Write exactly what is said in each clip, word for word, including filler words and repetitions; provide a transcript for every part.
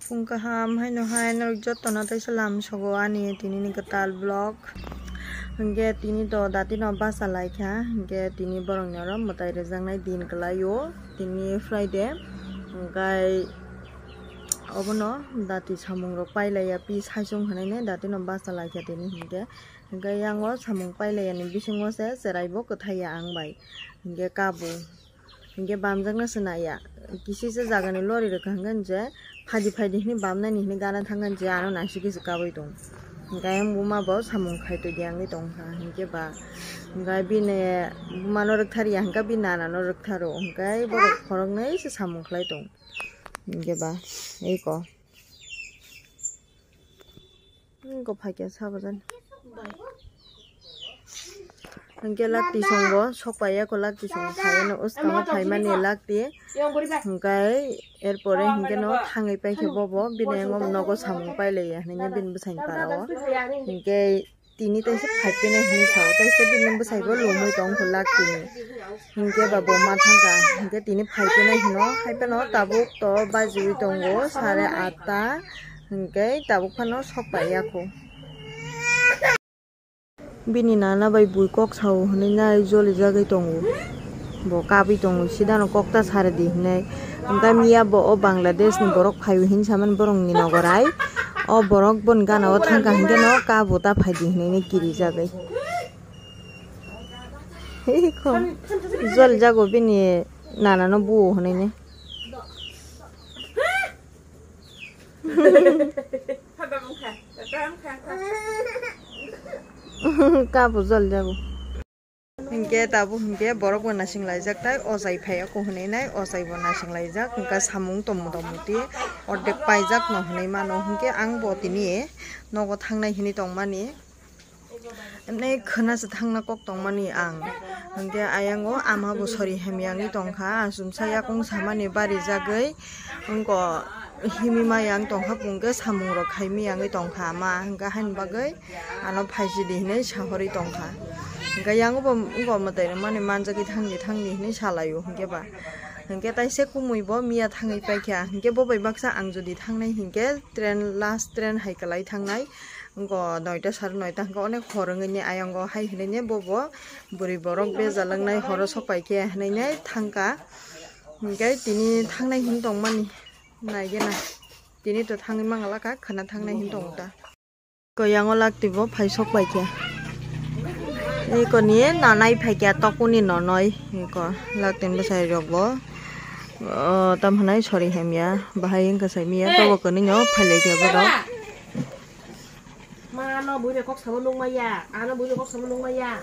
Phung kaham haino hai norok jotono teisa lam sogo ani tini ni kwtal vlog. Hwnkhe tini to dati no basa lai kha, hwnkhe tini borok ni oro mwtai rwjaknai din kwlai o, tini Friday. Hwnkhe obono dati samung rok pai lai ya, pi saichung hinui nai dati no basa lai kha tini hwnkhe. Hwnkhe yang o samung pai lai ya ni bisingo se cherai bo kwthai ya ang bai, hwnkhe kabo. Hwnkhe bamjakna se naiya. Kisisa jagani lori rwkha hwnkhe je phadi phadi hwnwi bamnani hwnwi gana thangkha je ano naisik kisa kabui tong. Hwnkhe ayang buma bo samung khai tongdi wngwi tongkha hwnkhe ba. Hwnkhe bini bumano rwkthar ya hwnkhe bini nanano rwktharo hwnkhe borok khoroknwi se samung khlai tong. Hwnkhe ba eko. Go phaikhe sabo jani. Hwnkhe lakti songbo sokpaiya ko lakti song phaiyano uskango phaimani lakti. Hwnkhe erpore hwnkhe no thangwi paikhe bobo bini yango nogo samung pailaiya hwnwi bini bwsaini para o. Hwnkhe tini teisa phaipinai hwnwi sao teisa bini bwsaibo lumwi tongkho laktini. Hwnkhe ba bo ma thangkha hwnkhe tini phaipinai hwno haiphano tabuk to bajiwi tongo sare atta. Hwnkhe tabuk phano sok paiyakho. Bini nana bai bui kok sao hwnwi nai jolijagwi tongo. Bo kabwi tongo, sidano kok ta saridi hwnwi. Hwnkhe miya bo o Bangladesh ni borok phaiwi hwnwi samani borokni nogorai. O borok boni gana o thangkha hwnkhe no kabo ta phaidi hwnwi kirijagwi. Hei kho, jolijago bini nana no buo hwnwi ni. Kabo jol jago. Hinkhe tabuk hinkhe borok bo nasing laijak tai, ochai phai ako hinui nai, ochai bo nasing laijak, hinkhe samung tongmo tongmo twi ordek paijak no hinui mano, hinkhe ang bo tini nogo thangnai hinui tongmani. Nai khwna se thangna kok tongmani ang. Hwnkhe ayang o ama bo sori hamya wngwi tongkha, achumsa yakung samani barijagwi wngko himwi ma yang tongkha, pungkhe samung rok khaimwi yangwi tongkha ama, hwnkhe haini bagwi ano phaisidi hinwi sahorwi tongkha. Hwnkhe yang bo wngko mwtai rwmani manjagwi thangdi thangdi hinwi salaio hwnkhe ba. Hwnkhe taisa kumui bo miya thangwi paikha, hwnkhe bo bai baksa ang jodi thangnai hinkhe train, last train hai kwlai thangnai. Wngkha noita sari noita hwnkhe onek hor wngwi ni ayang o hai hinui ni bobo bwrwi borok bejal wngnai horo sok pai khe hinui nai thangkha. Hinkhe tini thangnai hin tongmani naigena tini to thangwi mangala kha khwna thangnai hin tong ta. Ko yang o lak twi bo phai sok pai khe. Iko ni nanai phai khe tokuni nonoi iko lak twi bwsai rok bo. O, tam hinai sori hamya bahai wngkha sai miya tobo kwnwi no phai lai khe borok. Ma, ano buino kok samo nung maya, ano buino kok samo nung maya.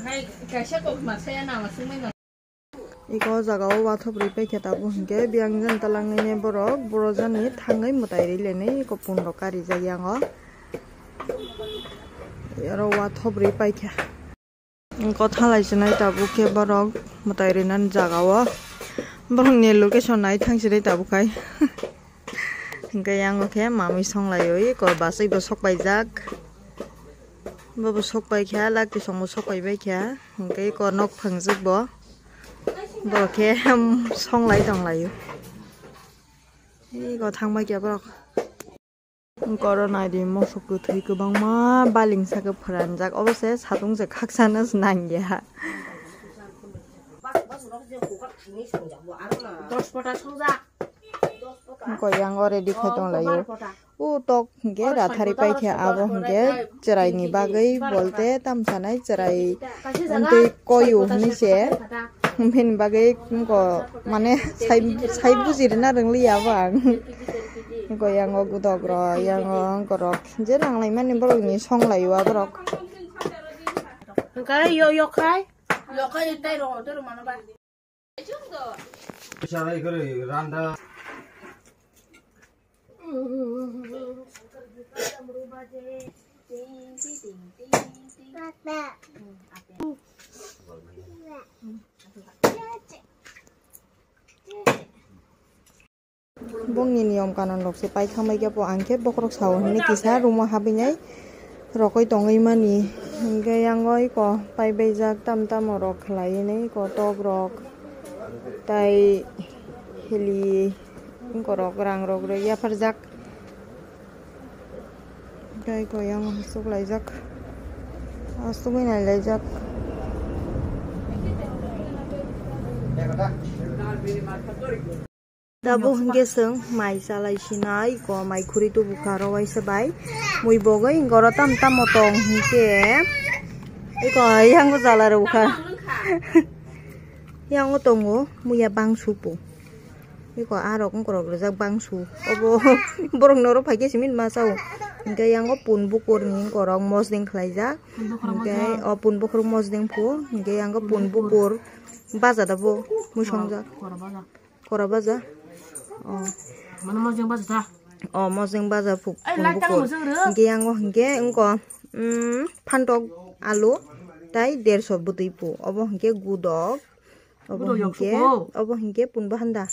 Hai, kaisa kok ma saya nama sungmai no. Iko o jaga o wathoprwi paikha tabuk hinkhe biyang jani talangwi borok borok jani thangwi mwtai rwi lenwi iko pun rok karijak yang o. Oro wathoprwi paikha. Kotha lai chinai tabuk khe borok mwtai rinani jaga o. Borokni location nai thang siri tabuk khai. Hinkhe yang o khe mamwi song lai oi, kor basai bo sok paijak. Bo bo sok pai kha, lak tisong bo sok pai bai kha. Hinkhe kor nok phangjak bo. Bo khe song lai tong lai o. Ego thang bai kha borok. Koro naidi mosok kwthwi kwbangma baling saka phwranjak, obo se satung se khaksa no se nangya. Wngkha yang o ready khai tong lai o. O tok hinkhe rathari pai khe abo hinkhe chwrai ni bagwi bolte tamsa nai chwrai wngtwi koyu hinwi se. Bini bagwi wngkha mane sai, sai buji rwna rwng liya bo ang. Wngkha yang o gudok rok, yang o wngkha rok je nang lai mani borok ni song lai o aborok. Hwnkhe yo, yo khai. Yo khai tai rw, tai rw mano ba. Sarai kore randa. Bongni niyom kanon rok se pai thang bai khe bo, ang khe bokhorok sao hinwi kisa room o habwi nai rokoi tongwi mani. Hinkhe yang o iko pai baijak tam tamo rok khlai hinwi iko tok rok tai Heli, borok rang rok rwi yapharjak. Tei koyang suklaijak. Asugwi nailaijak. Tabuk hwnkhe chwng mai chalai sinai, ko mai khuri tubu kha aro waisa bai. Mui bogwi hwnkhe oro tamo tamo tong hwnkhe. Eko yang chala rw kha. Yang tongo muya bangsu po. Eko arok wngkorok rijak bangsu. Obo borok norok phaikhe simi ma sao. Hwnkhe yang o pun bukur ni wngkorok mosdeng khlaijak. Hwnkhe o pun bukur mosdeng po. Hwnkhe yang o pun bukur baja da bo musongjak. Kora baja. O. Mano mojeng baja ta. O mojeng baja phu-, Ai, phung lai tang bukur. Mojeng re. Hingke yango hingke wngko, mm, phantok alu tai derso bwtwi phu. Obo hingke gudok. Obo Gudok yok hingke, suko. Obo hingke pun bahanda.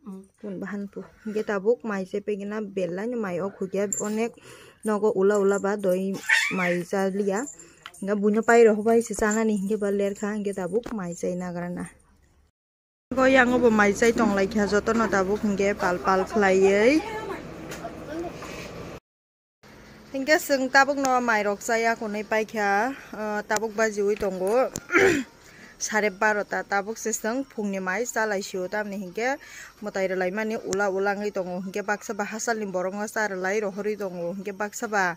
Mm. Pun bahan phu. Hingke tabuk mai se pegina belai no mai o khukya onek nogo ula ula ba doi mai chaliya. Hingke buino pai rohbai se chanani hingke ba lerkha hingke tabuk mai chai nagrana. Go yango bo mai chai tong lai kha joto no tabuk hingke pal pal khlaiwi. Hingke chwng tabuk no mai rok chaya kunui pai kha, ah, tabuk bajiui tongo sare barota tabuk se chwng phungni mai chalai sio tamni hingke mwtai rwlai mani ula ula wngwi tongo hingke baksa ba hachal ni borok no cha rwlai rohorwi tongo hingke baksa ba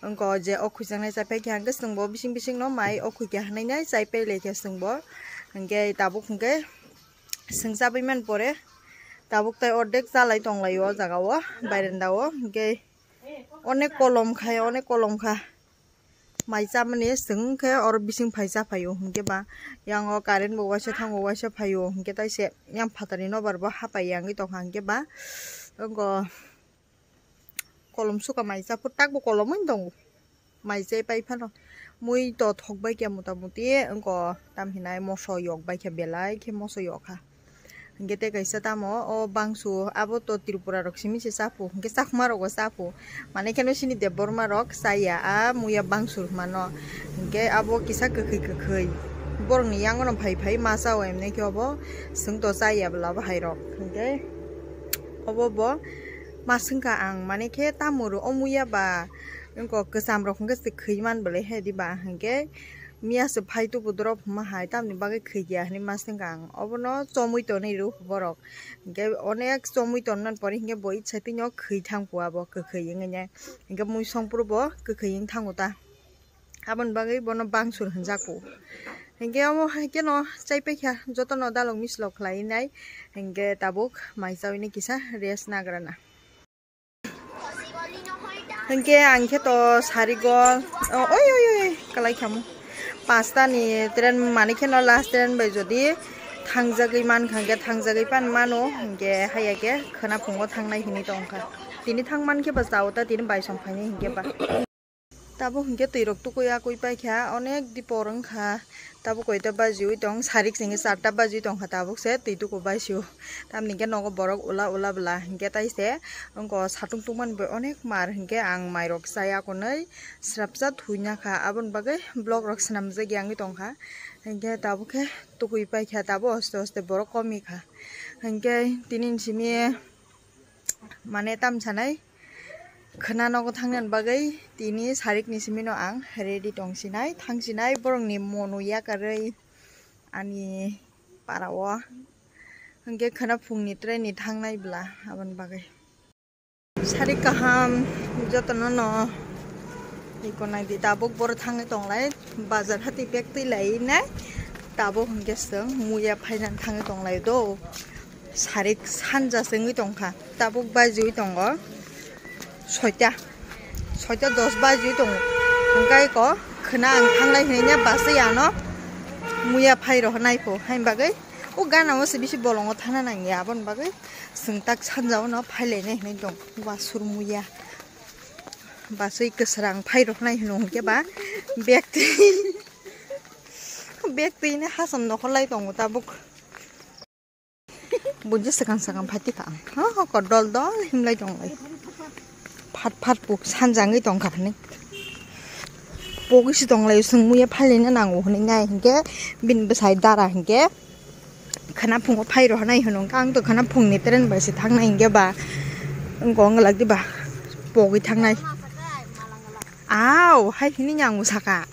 wngko je o khuijaknai chai pai kha hingke chwng bo bising bising no mai o khuikya hinui nai chai pai lai kha chwng bo. Hingke tabuk hingke chwng chabwi man pore tabuk tai ordek chalai tong lai o jaga o bairenda o hingke onek kolom khai onek kolom kha mai chamani chwng khe oro bising phai cha phai o hingke ba yang o current bo waisa thango waisa phai o hingke tai se yang phatani nobar bo hapai yangwi tong kha hingke ba wngko. Kolom suka mai cha phuru tak bo kolom wng tongo. Mai chai pai phano mui to thok bai khe mota moti wngko tam hinai moso yok bai khe belai khe moso yok kha. Hingke tei kaisa tamo o bangsu abo to Tripura rok simi se cha phu hingke chakma rogo cha phu mane kheno sini Debbarma rok chaya a muya bangsu hwnmano hingke abo kisa kwkhwi kwkhwi borok ni yango no phai phai ma cha o emne khe obo chwng to chaya bwla bo hai rok hingke obo bo. Ma swngkha ang, mane khe tamo rw o muya ba, wngkok kwcham rok hwnkhe se khwi man bwlai he diba, hwnkhe miya se phai tubu drop hwnma hai, tamni bagwi khwi ya hinwi ma swngkha ang. Obono chomwi tonwi rw borok, hwnkhe onek chomwi tonna pore hwnkhe bo itsa twi no khwi thang kho abo kwkhwi wngwi nai, hwnkhe mui songphuru bo kwkhwi wng thango ta. Aboni bagwi bono bangsur hwnjago. Hinkhe omo hai kheno chai paikha, jotono dalok mislok khlai nai. Hinkhe tabuk mai chaui ni kisa rest nagrana. Hinkhe ang khe to sarigo, o, oi, oi, oi, kalai khamu. Pansta ni train mani kheno last train bai jodi thangjagwi mankha, hinkhe thangjagwi pan mano, hinkhe haiya khe khwna phungo thangnai hinwi tongkha. Tini thang mankhe ba chao ta, tini baisong phainai hinkhe ba. Tabuk hinkhe twi rok tukui akui paikha, onek dipor wngkha. Tabuk koita bajiui tong, sarik singkhe charta bajiui tongkha, tabuk se twi tuku baisio. Tamni hinkhe nogo borok ula ula bwla hinkhe taise wngko satung tungmani bai onek mar hinkhe ang mairok chaya konwi srapsa thuina kha, aboni bagwi vlog rok swnamjak ya wngwi tongkha. Hinkhe tabuk khe tukui paikha, tabuk hoste hoste borok komikha. Hinkhe tini simi mane tam sanai. Khwna nogo thangnani bagwi tini sarikni simino ang ready tongsinai, thangsinai borokni mono yakarwi ani para o. Hinkhe khwna phungni trainni thangnai bwla aboni bagwi. Sarik kaham jotono no iko naidi tabuk boro thangwi tonglai bazar hati bag twi lai nai tabuk hinkhe chwng muya phainani thangwi tonglai do. Sarik sanja se wngwi tongkha, tabuk bajiui tongo soita, soita dos bajiui tongo. Hwnkhe eko khwna ang thanglai hinwi basui ano muya phai rohornai pho, haini bagwi o gana o se bisi bolongo thana nangya, aboni bagwi chwng tak sanja o no phailainai hinwi tong wasur muya basui kwswrang phai rohornai hino hwnkhe ba bag twi, bag twi no hacham nokhorlai tongo tabuk. Bunji swkang swkang phati kha ang. Ha, ha, ko dol dol himlai tong lai. Phat phat puk sanjangwi tong kha hwnwi. Pogwi si tong lai, swngmwi ya phalina nango hwnwi nai hinkhe bini bwsai dara hinkhe. Khana phungo phai rw hanai hwnwi wngkha, ang tong khana phungni train bai se thangnai hinkhe ba wngkha wngwlak diba pogwi thangnai. Aw, hai hini yang saka.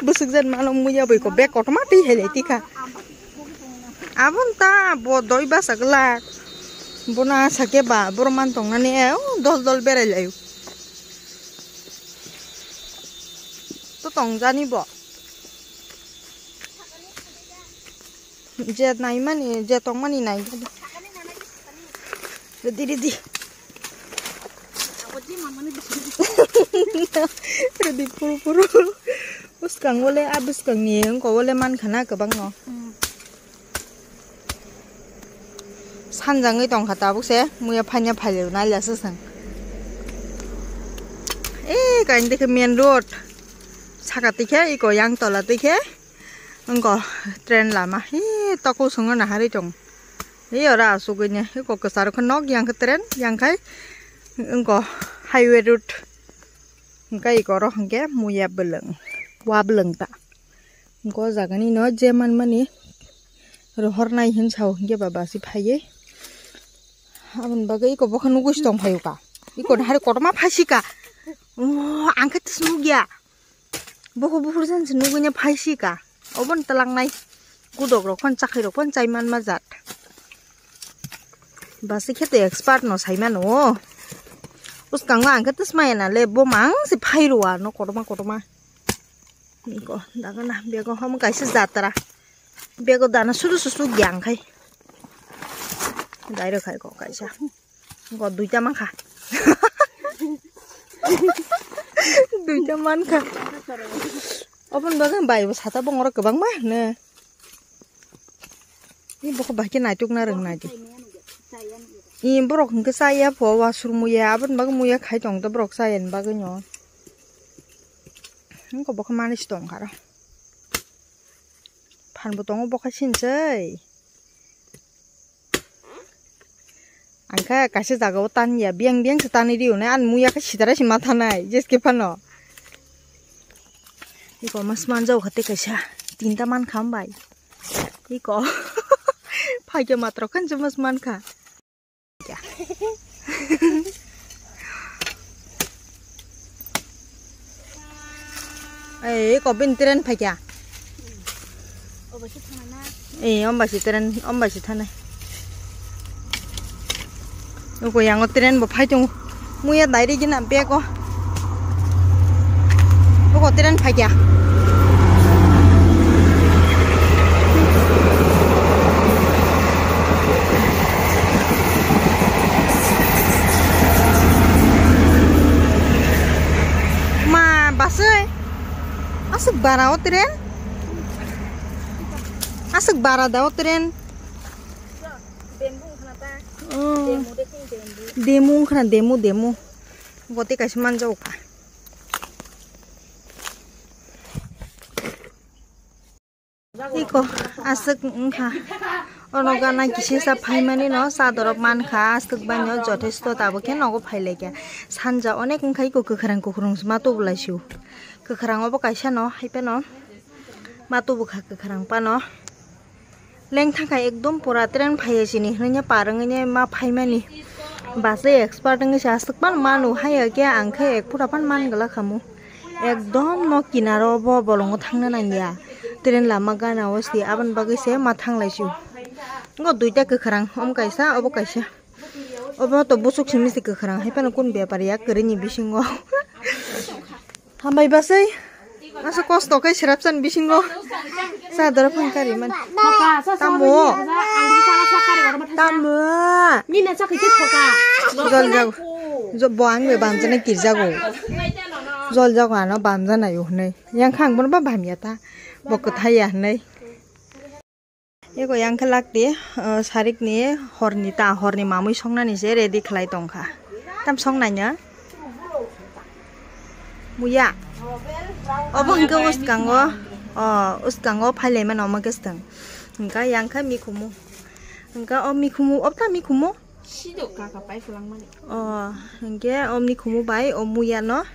Bwswk jan mano muya bai ko bag kotorma twi hai lai tikha. Abon ta bo doi basa glak. Bona sake ba boro man tongnani, eh, o dol dol berai laio. To tongjani bo. Je naimani, je tongmani nai. Ready, ready. Ready, puru, puru. Bwskang wale, a bwskangni wngkha wale mankha na kwbangno. Sanjangwi tongkha tabuk se, muya phanya phailio naila se chwng. E, kaini dekhe main road. Saka tikhe, iko yang tola tikhe. Wngkha train lama. Hi, toko songo naharwi tong. Hi, ora asugwi ne. Iko kwcharo khe nok, yang khe train, yang khai wngkha highway road. Hwnkhe iko oro hwnkhe muya bwlwng, wa bwlwng ta. Hwnkhe o jagani no je manmani rohornai hinwi sao hwnkhe ba basi phaiwi. Aboni bagwi iko bokha nugwi se tong phaio ka. Iko hari kotorma phaisika. Oh, ang khe tei se nugya. Bokha buphur jan se nugwi ne phaisika. Oboni twlangnai. Gudok rok phano chakhai rok phano chai manma jat. Basi khe to expert no sai mano. Bwskango ang khe tei se maya na le bo mang se phai rw ano kotorma kotorma. Iko, dagana, bego hom kaisa jatra. Bego dana sudu susu gyang khai. Dairo khai ko kaisa. Iko duita mankha. Duita mankha. Obon bagan bai bo sata bongoro kwbangma ne. Ni bokho bahai khe naituk na rwng nai di. I borok hwnkhe chaya pho, wasur muya, aboni bagwi muya khai tong tei borok chayani bagwi no. Wngkha bokha manwi se tong kha ro. Phan bo tongo bokha sini sei. Ang khe kaisa jaga o tan ya, biyang biyang se tanwi rio nai, ani muya khe sidara se ma thanai, jeske phano. Iko mas manjao kha tei kaisa, tinta mankha hambai. Iko. Phaikhe matro khan se mas mankha. Ei, ko bini train phaikha. Ei, ombai si train, ombai si thanai. Nuko yango train bo phai tongo. Muya dairi gina bag o. Nuko train phaikha. Ma, basai. Aswk bara o train? Aswk bara da o train? Oh. Demo wngkha na, demo, demo. Bote kaisa manjao kha. Iko, aswk wngkha. Ono gana kisisa phaimani no, cha dorop mankha, aswk bai no jothesto tabuk khe nogo phailaikha. Sanja onek wngkha, iko kwkhwrang kwkhwrang se ma tubulaisio. Kwkhwrang obo kaisa no, hai phano ma tubukha kwkhwrang phano. Lengthangkha ekdom pura train phaiya sini hwnwi par wngwi ma phaimani. Bus expert wngwi se aswk phano manu, haiya khe ang khe ek phura phano man glak khamu. Ekdom no kinaro bo bolongo thangna nangya. Train lama gana o se aboni bagwi se ma thanglai sio. Ngo duita kwkhwrang, omo kaisa, obo kaisa. Obo to busuk simi se kwkhwrang, hai phano kun bepari ya kwrwini bisingo. Hambai basai. Asa kosto khe serapsan bisingo. Sa dora phang kari man. Tamo. Tamo. Mina sa khe thoka. Jol jago. Jo bo ang be bamjana kirjago. Jol jago ano bamjana yo hwnwi. Yang khang bono ba bamya ta. Bo kwthai ya hwnwi. Eko yang khe lakti, ah, sarikni horni ta, horni mamui songnani se ready khlai tongkha. Tam songnaina? Muya. Obo hwnkhe uskango, o, uskango phailaimano omo khe swtang. Hwnkha yang khe mikhumu. Hwnkha o mikhumu, obta mikhumu? Sidok kaka pai kwlangmani. O, hwnkhe o mikhumu bai o muya no.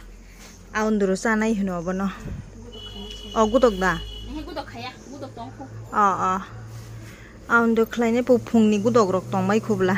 Aundro chanai hino obono. O gudok da? Ehe, gudok khaya, gudok tong kho. O, o. Aundo khlainai po phungni gudok rok tongbai khubla.